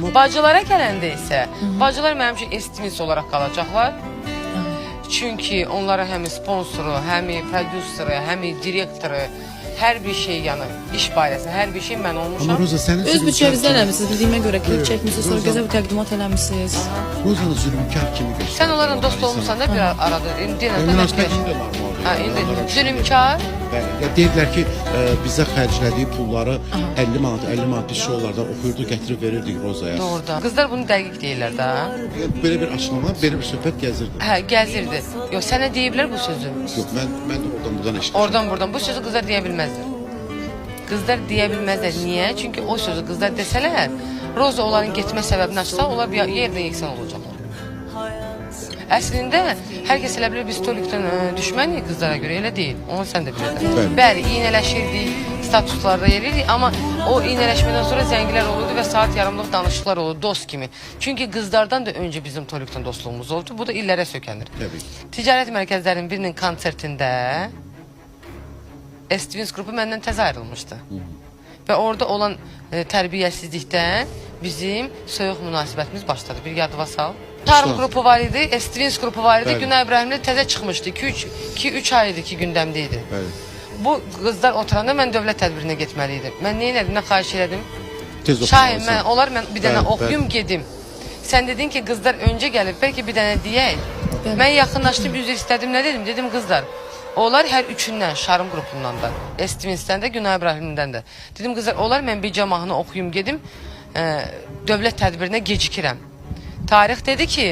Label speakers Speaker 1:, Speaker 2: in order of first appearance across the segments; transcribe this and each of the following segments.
Speaker 1: Amma
Speaker 2: Bacılara gələndə isə, bacılar mənim üçün S-Twins olaraq qalacaqlar. Çünki onlara həm sponsoru, həm prodüseri, həm direktoru, hər bir şey, yəni iş barəsində hər bir şey mən olmuşam.
Speaker 1: Amma Roza sənin
Speaker 3: Öz
Speaker 1: zülmkar
Speaker 3: büdcənizdə
Speaker 1: kimi-
Speaker 3: eləmisiniz, bildiyimə görə klip
Speaker 1: Yox,
Speaker 3: çəkmisiniz, sonra
Speaker 1: Roza-
Speaker 3: gözəl bir təqdimat eləmisiniz.
Speaker 1: Rozanı zülmkar kimi göstərir.
Speaker 2: Sən onlarla dost olmusan da bir arada. İndi deyirəm də
Speaker 1: Münasibət
Speaker 2: mən-
Speaker 1: indi normaldır.
Speaker 2: Hə,
Speaker 1: Yəni,
Speaker 2: indi
Speaker 1: onlara bir şey
Speaker 2: zülmkar.
Speaker 1: Bəli. Ya deyirlər ki, bizə xərclədiyi pulları 50 manat, 50 manat biz şoularda oxuyurduq, gətirib verirdik Rozaya.
Speaker 2: Doğrudan. Qızlar bunu dəqiq deyirlər də.
Speaker 1: Ya, belə bir açıqlama, belə bir söhbət gəzirdi.
Speaker 2: Hə, gəzirdi. Yox, sənə deyiblər bu sözü.
Speaker 1: Yox, mən də oradan buradan eşitmişəm.
Speaker 2: Oradan buradan bu sözü qızlar deyə bilməzlər. Qızlar deyə bilməzlər. Niyə? Çünki o sözü qızlar desələr, Roza onların getmə səbəbini açsa, onlar bir yerlə yeksan olacaqlar. Əslində hər kəs elə bilir biz Tolikdən düşmənik qızlara görə, elə deyil. Onu sən də bilirsən.
Speaker 1: Bəli.
Speaker 2: Bəli, iynələşirdik, statuslarda yerirdik, amma o iynələşmədən sonra zənglər olurdu və saat yarımlıq danışıqlar olurdu dost kimi. Çünki qızlardan da öncə bizim Tolikdən dostluğumuz oldu. Bu da illərə sökənir.
Speaker 1: Təbii ki.
Speaker 2: Ticarət mərkəzlərinin birinin konsertində S-Twins qrupu məndən təzə ayrılmışdı. Və orada olan tərbiyəsizlikdən bizim soyuq münasibətimiz başladı. Bir yadıva sal. Tarım
Speaker 1: Sağ.
Speaker 2: qrupu var idi, S-Twins qrupu var idi.
Speaker 1: Bəli.
Speaker 2: Günay İbrahimli təzə çıxmışdı. 2-3 ay idi ki, gündəmdə idi.
Speaker 1: Bəli.
Speaker 2: Bu qızlar oturanda mən dövlət tədbirinə getməli idim. Mən nə elədim, nə xahiş elədim?
Speaker 1: Tez
Speaker 2: Şahin,
Speaker 1: oxumalısan.
Speaker 2: mən olar mən bir dənə
Speaker 1: Bəli,
Speaker 2: oxuyum gedim. Sən dedin ki, qızlar öncə gəlib, bəlkə bir dənə deyək.
Speaker 3: Bəli.
Speaker 2: Mən yaxınlaşdım, üzr istədim. Nə dedim? Dedim qızlar, onlar hər üçündən, Şarım qrupundan da, S-Twins'dən də, Günay İbrahimlidən də. Dedim qızlar, olar mən bir mahnı oxuyum gedim, dövlət tədbirinə gecikirəm. Tarix dedi ki,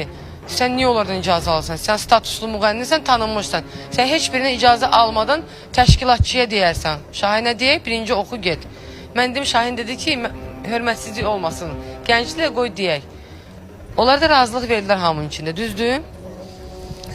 Speaker 2: sən niyə onlardan icazə alırsan? Sən statuslu müğənnisən, tanınmışsan. Sən heç birinə icazə almadan təşkilatçıya deyərsən. Şahinə deyək, birinci oxu get. Mən dedim, Şahin dedi ki, hörmətsizlik olmasın. Gənclər qoy deyək. Onlar da razılıq verdilər hamının içində, düzdür?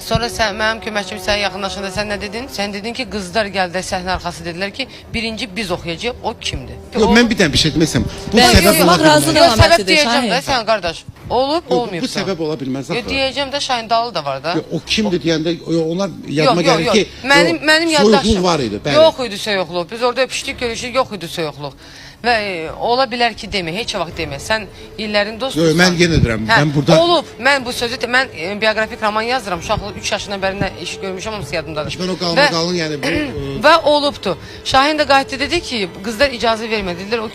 Speaker 2: Sonra sən mənim köməkçim sənə yaxınlaşanda sən nə dedin? Sən dedin ki, qızlar gəldi səhnə arxası dedilər ki, birinci biz oxuyacağıq, o kimdir?
Speaker 1: Yox, mən bir dənə bir şey demək istəyirəm. Bu
Speaker 3: Bəli,
Speaker 1: səbəb
Speaker 3: yox,
Speaker 1: ola
Speaker 3: yox, razı
Speaker 1: bilməz.
Speaker 2: Yox, səbəb
Speaker 3: əlamətidir,
Speaker 2: deyəcəm də
Speaker 3: Şahin.
Speaker 2: sən qardaş. Olub,
Speaker 1: Yox, bu
Speaker 2: olmayıb.
Speaker 1: səbəb ola bilməz
Speaker 2: Yox,
Speaker 1: axı.
Speaker 2: deyəcəm də Şahin Dalı da var da.
Speaker 1: Yox, o kimdir deyəndə yox, onlar yadıma
Speaker 2: Yox, yox,
Speaker 1: gəlir
Speaker 2: yox.
Speaker 1: ki,
Speaker 2: Mənim
Speaker 1: yox,
Speaker 2: mənim yaddaşım
Speaker 1: soyuqluq var idi, bəli.
Speaker 2: Yox idi soyuqluq. Biz orada öpüşdük, görüşdük, yox idi soyuqluq. Və ola bilər ki, demə, heç vaxt demə. Sən illərin dostusan.
Speaker 1: Yox, mən yenə deyirəm,
Speaker 2: Hə,
Speaker 1: mən burada
Speaker 2: olub. Mən bu sözü mən bioqrafik roman yazıram. Uşaqlıq 3 yaşından bəri nə iş görmüşəm, hamısı yadımdadır.
Speaker 1: Mən o qalmaqalın, yəni bu
Speaker 2: Və olubdu. Şahin də qayıtdı dedi ki, qızlar icazə vermədi. Dedilər o